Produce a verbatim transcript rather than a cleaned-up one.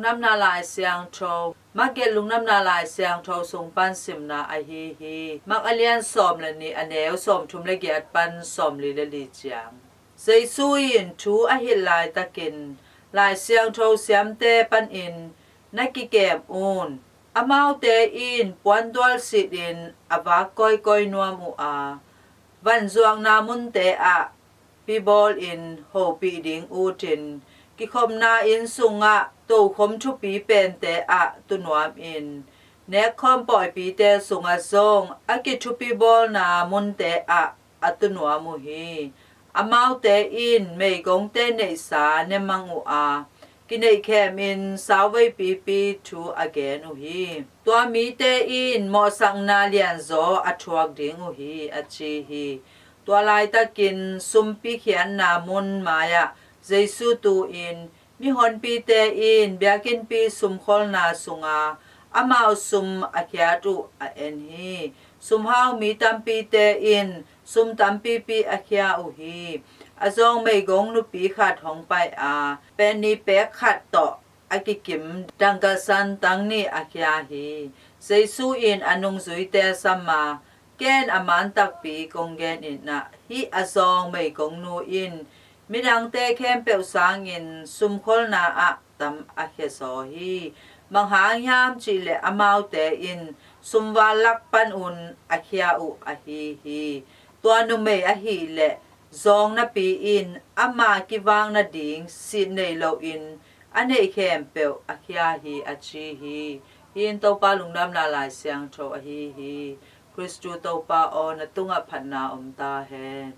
Lungdamna Lai Siangtho, Mark gelh Lungdamna Lai Siangtho sung pan simna ahi hi. Mark a lian sawm le nih, a neu sawmthum le giat pan sawmli le li ciang. Jesu in thu a hilh laitakin Lai Siangtho siamte panin, "Na kikem un. Amaute in puantual sitin a vak kawikawi nuam uh a, vanzuakna munte ah pi bawlin hopih ding utin, kikhopna inn sungah tokhom thupi pente ah tu nuamin, nekkhawm pawipite sungah zong a kithupi bawlna munte ah a tu nuam uh hi. Amaute in meigongte neihsa ne mang uh a, kineihkhemin sauvei pipi thu a gen uh hi. Tua mite in mawhsakna lianzaw a thuak ding uh hi," a ci hi. Tua laitakin sumpi khiatna mun mai-ah Jesu tu-in, "Mihonpite in biakinnpi sumkholna sunga amau sum a khiat uh a en hi. Sumhau mi tampite in sum tampipi a khia uh hi. A zawng meigong nupi khat hong pai a, penny pek khat tawh a kikim dangka san tang nih a khia hi." Jesu in a nungzuite sam a, "Ken a man takpi kong genin ah, hih a zawng meigongnu in midangte khempeuh sangin sumkholna ah tam a khiazaw hi. Bang hang hiam cihleh amaute in sumval lak panun a khia uh ahi hi. Tua numei ahileh zawng napi in ama kivak nading sit nei loin a neih khempeuh a khia hi," a ci hi. Hih in Topa Lungdamna Lai Siangtho ahi hi. Khristu Topa aw, na tungah phatna om ta hen.